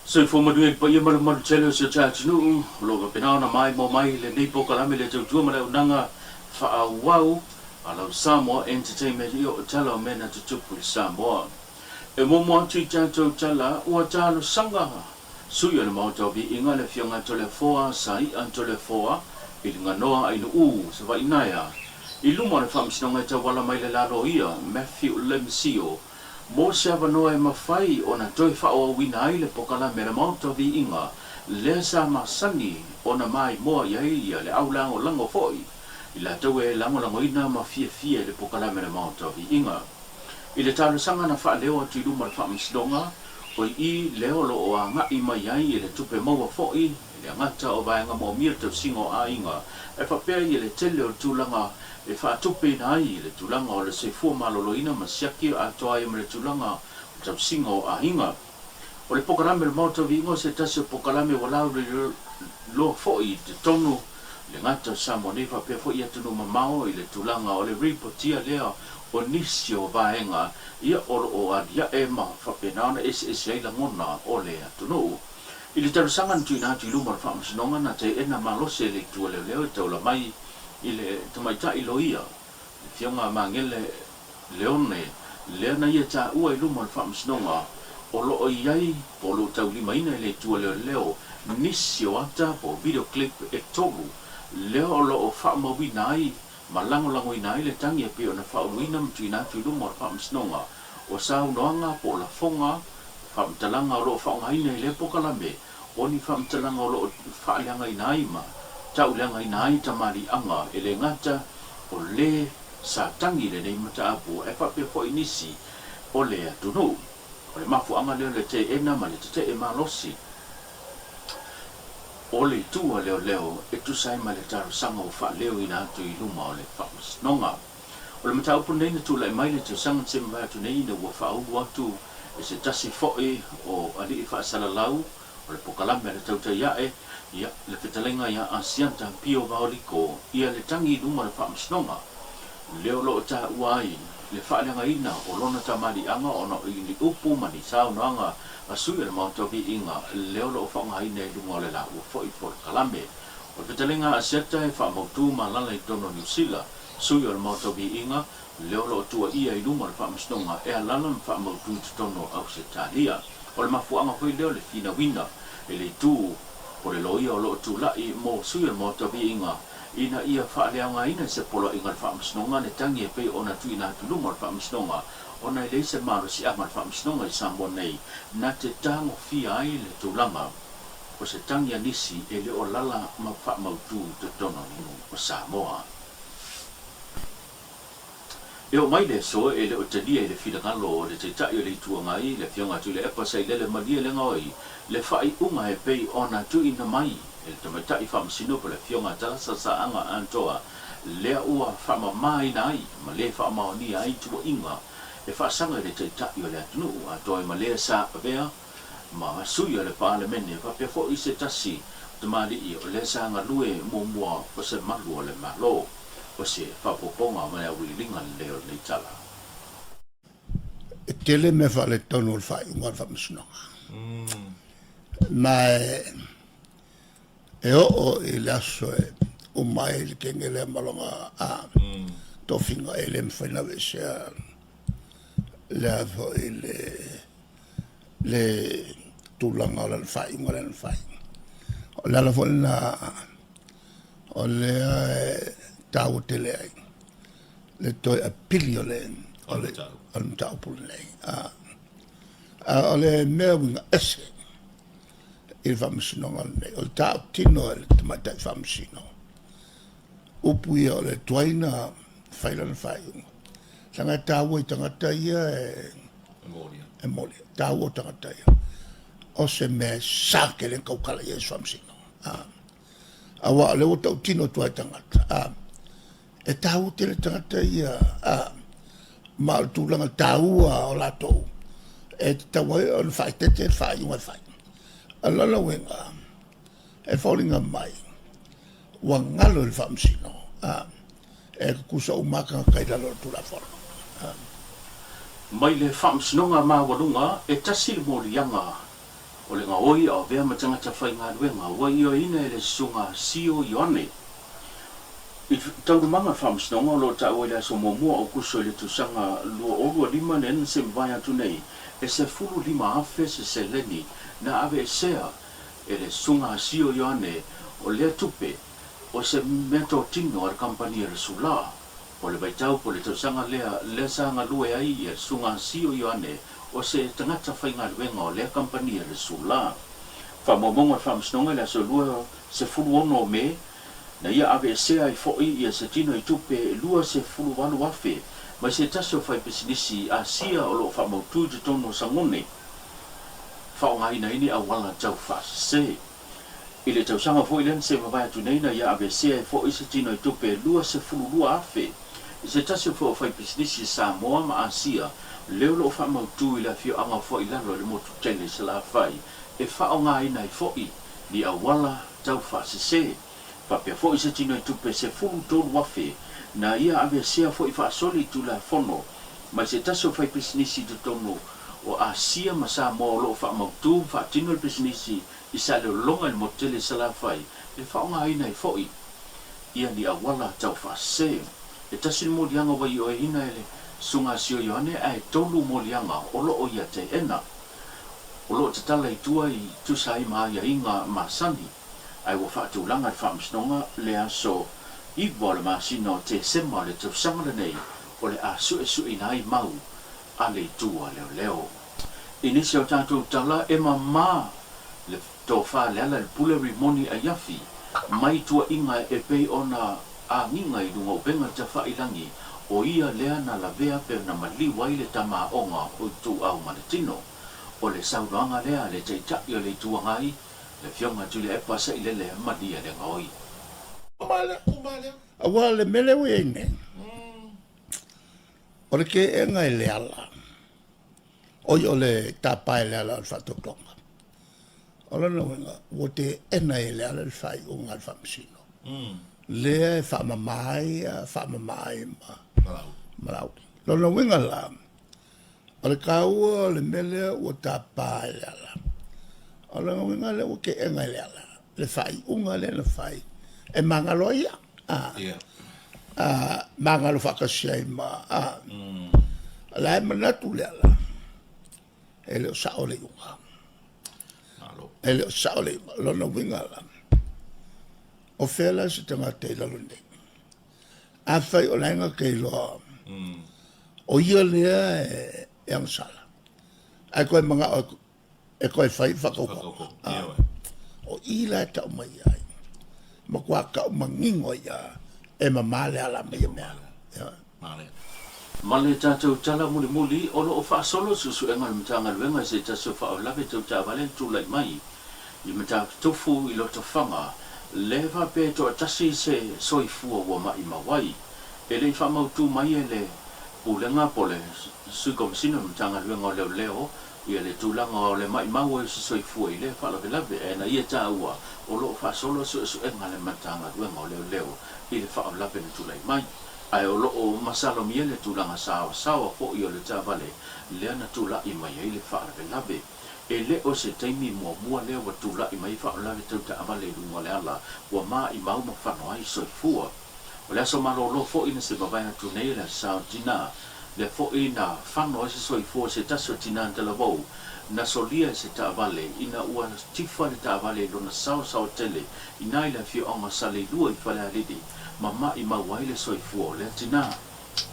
Soifua manuia i le paia ma le mamalu tele o si o ta atunuu o lo o faapena ona maimoa mai i lenei polokalame le tautua ma le auaunaga faaauau a lau Samoa Entertainment i oo tala o mea na tutupu i Samoa. E muamua atu i tatou tala ua talosaga sui o le Maota o Viiga le Afioga Toleafoa Sai'a Toleafoa i le Ganoa Ainuu Savainaea i luma o le Faamasinoga e tauala mai le la loia Matthew Lemsio mo se avanoa e mafai ona toe faaauauina ai le pokalame a le Maota o Viiga lea sa masani ona maimoa i ai ia le au lagolago foi i latou e lagolagoina ma fiafia i le pokalame a le Maota o Viiga. I le talosaga na faaleo atu i luma o le Faamasinoga, o i lea o lo o agai mai ai i le tupe maua foi i le agata o vaega moomia le tausiga o aiga, e faapea ia le tele o le tulaga e faatupeina ai le tulaga o le soifua maloloina ma siaki atoa ai ma le tulaga o le tausiga o aiga. O le pokalame o le Maota o Viiga o se tasi o pokalame ua lauliloa foi i totonu le gata o Samoa nei faapea foi i atunuu mamao i le tulaga o le ripotia lea o nisi o vaega ia o lo o aliae ma faapena ona eseese ai lagona o le atunuu. I le talosaga na tuuina atu i luma o le Faamasinoga na teena malosi e le Itu o Leoleo e taula mai i le tamaitai loia, le Afioga a Magele Leone, lea na ia taua i luma o le Faamasinoga o lo o i ai po o lo o taulimaina e le Itu o Leoleo nisi o ata po o video clip e tolu lea o lo o faamauina ai ma lagolagoina ai le tagi e pei ona faauluina ma tuuina atu i luma o le Faamasinoga o saunoaga po o lafoga faamatalaga o lo o faaaogaina i lea pokalame o ni faamatalaga o lo o faaleagaina ai ma tauleagaina ai tamaliiaga e le gata o le sa tagi i lenei mataupu ae faapea foi nisi o le atunuu. O le mafuaaga lea o le teena ma le tetee malosi o le itu a leoleo e tusa ai ma le talosaga ua faaleoina atu i luma o le Faamasinoga. O le mataupu lenei na tulai mai le tausaga na sema atu nei ina ua faaulu atu e se tasi foi o alii faasalalau o le pokalame a le tautai ae, ia, le fetalaiga ia Asiata Pio Vaoliko ia le tagi i luma o le Faamasinoga lea o lo o taua ai le faaleagaina o lona tamaliiaga ona o ni upu ma ni saunoaga a sui o le Maota o Viiga lea o lo o faaaogaina i luga o le laua foi polokalame. O le fetalaiga a Asiata e faamautu malala i totonu o Niu Sila, sui o le Maota o Viiga lea o lo o tuuaia i luma o le Faamasinoga e alala ma faamautu i totonu o Ausetalia. O le mafuaaga foi lea o le finauina e le itu o le loia o lo o tulai mo sui o le Maota o Viiga ina ia faaleaogaina i se poloaiga a le Faamasinoga le tagi e pei ona tuuina atu i luma o le Faamasinoga ona e leai se malosiaga o le Faamasinoga i Samoa nei na te tagofia ai le tulaga o se tagi a nisi e le o lala ma faamautu i totonu o Samoa. E oo mai le aso e le o talia i le finagalo o le Taitai o le Itu Agai, le Afioga Tuilaepa Sailele Malielegaoi, le faaiuga e pei ona tuuina mai e le Tamaitai Faamasino po o le Afioga Talasa Saaga Antoa, lea ua faamamaina ai ma le faamaonia ai tuuaiga e faasaga i le Taitai o le atunuu atoa ai ma lea sa avea ma sui o le Palemene faapea foi se tasi o tamalii o lea sa galue muamua o se malu o le Malo. O se faaopoopoga ma le auiliiliga lelei o lenei tala. E tele mea faaletonu o le faaiuga o le faamasinoga. Ma e oo i le aso e uma ai le kenge lea ma lona tofiga e le mafai ona aveesea lea foi le tulaga o lana faaiuga lea na fai. O le ala foi lena o lea e taua tele ai le toe apili o le o le o le mataupu lenei. A o le mea uiga ese i le faamasinoga lenei, o le tautino e le tamaitai faamasino upu ia o le tuai na fai lana faaiuga. Leaga e taua i tagata ia e molia, taua o tagata ia. O se mea e sa tele ona tautala i ai se faamasino. Aua o lea ua tautino atu lava i tagata, a, e taua tele tagata ia, a, ma o le tulaga taua o latou e tatau ai ona faaeteete le faaiuga e fai. O lona uiga, e foliga mai ua galo i le Faamasino, a, e tutusa uma lava tagata i lalo o le Tulafono. A. Mai le Faamasinoga Maualuga, e tasi le moliaga o le. gaoi a o avea ma tagata faigaluega ua ioeina e le Susuga Sio Ioane. I taualumaga o le Faamasinoga o lo o taua i le aso muamua o Aokuso i le tausaga 2025 lea na semavae atu nei, e 15,000 se seleni na aveesea e le Susuga Sio Ioane o lea tupe o se meatotino a le kamupani a le Sulaa. O le vaitau po o le tausaga lea, lea sa galue ai ia Susuga Sio Ioane o se tagata faigaluega o lea kamupani a le Sulaa. Faamaumauga o le Faamasinoga i le aso 26 o Me, na ia aveesea ai foi ia se tino i tupe 28,000 mai se tasi o faipisinisi Asia o lo o faamautu i totonu o Sagone, faaaogaina ai ni auala tau faasese. I le tausaga foi lea na se mavae atu nei na ia aveesea ai foi se tino i tupe 22,000 i se tasi foi o faipisinisi i Samoa ma Asia lea o lo o faamautu i le afioaga o Fuailalo i le motu tele i Salafai e faaaogaina ai foi ni auala tau faasese. Faapea foi se tino i tupe 13,000 na ia aveesea foi faasoli i Tulafono mai se tasi o faipisinisi i totonu o Asia ma Samoa o lo o faamautu ma faatino le pisinisi i Saleologa i le motu tele i Salafai e faaaogaina ai foi ia ni auala tau faasese. E tasi le moliaga ua ioeina e le Susuga a Sio Ioane ae tolu moliaga o lo o ia teena. O lo o tatala i tua i tusa ai ma aiaiga masani ae ua faatulaga le Faamasinoga le aso 9 o le masina o Tesema o le tausaga lenei o le a suesueina ai mau a le itu a leoleo. I nisi o tatou tala e mamā le tofa le ala i le pule rimoni aiafi mai tuaiga e pei ona agiga i luga o upega tafailagi o ia lea na lavea pe na maliu ai le tama aoga o Ituau ma le Tino. O le saunoaga lea a le Taitai o le Itu Agai, le Afioga Tuilaepa Sailele Malielegaoi. Aua le mea lea ua i ai nei, o le keega e Leala, oi o le tapa e Leala o le faatautoga. O lona uiga, ua teena ai e Leala le faaiuga a le Faamasino. Lea e faamama ai, faamama ai ma Laauli. Lona uiga la, o le taua o le mea lea ua tapa e Leala, o lona uiga lea ua teena e Leala le faaiuga lea na fai e magalo ai ia. Magalo faatasi ai ma o la e manatu Leala e le o sao le iuga. E le o sao le iuga. Lona uiga la, o fea la se tagata i lalo nei? Afai o le aiga te iloa o ia lea e agasala, ae toe manao e toe fai faatautoga. O i la e tau mai ai, matua tau manino ai lava e mama le ala ma ia mea. Ma le tatou tala mulimuli, o lo o faasolo suesuega a le Matagaluega i se tasi o faalavelave tau taavale na tulai mai i Matatufu i Lotofaga, lea faapea e toatasi se soifua ua maimau ai. E le i faamautu mai e le Pulega po o le Sui Komesina o le Matagaluega o Leoleo ia le tulaga o le maimau ai o se soifua i lea faalavelave, ae na ia taua o lo o faasolo suesuega a le Matagaluega o Leoleo i le faalavelave na tulai mai. Ae o lo o masalomia le tulaga saoasaoa foi o le taavale lea na tulai mai ai le faalavelave. E le o se taimi muamua lea ua tulai mai ai faalavelave tau taavale i luga o le ala ua maimau ma fano ai soifua. O le aso malolo foi na se vavae atu nei le Aso Sa o Tinā, lea foi na fano ai se soifua o se tasi o tinā talavou, na solia e se taavale ina ua tifa le taavale i lona saosaoa tele inā i le afioaga o Saleilua i Falealili ma maimau ai le soifua o lea tinā.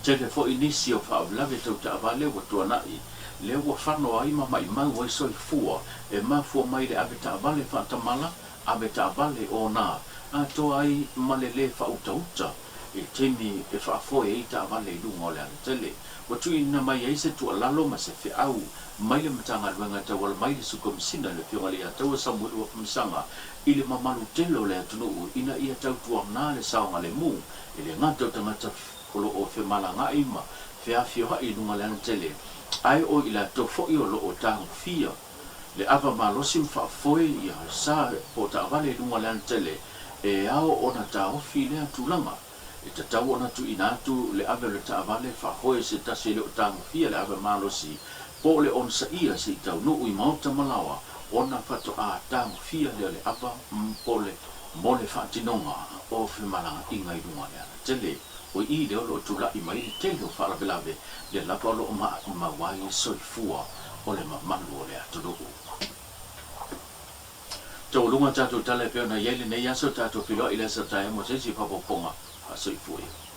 Tele foi nisi o faalavelave tau taavale ua tuanai, lea ua fano ai ma maimau ai soifua e mafua mai le ave taavale faatamala ave taavale ona atoa ai ma le lē faautauta i le taimi e faafoe ai taavale i luga o le alatele. Ua tuuina mai ai se tuualalo ma se feau mai le Matagaluega e tauala mai le Sui Komesina le Afioga Leiataua Samuelu Afamasaga i le mamalu tele o le atunuu ina ia tautuana le saogalemu e le gata o tagata o lo o femalagaai ma feafioai i luga o le alatele ae o i latou foi o lo o tagofia le ava malosi ma faafoe ia sa po o taavale i luga o le alatele e ao ona taofi lea tulaga. E tatau ona tuuina atu le ave o le taavale faafoe se tasi e le o tagofia le ava malosi po o le onosaia se i taunuu i maota ma laoa Ona faatoa tagofia lea o le ava po le mo le faatinoga o femalagaaiga i luga o le alatele. O i lea o lo o tulai mai le tele o faalavelave, lea lava o lo o maumau ai le soifua o le mamalu o le atunuu. Taualuga tatou tala e pei ona i ai lenei aso, tatou feiloai i le aso taeao mo se isi faaopoopoga faasoifua ia.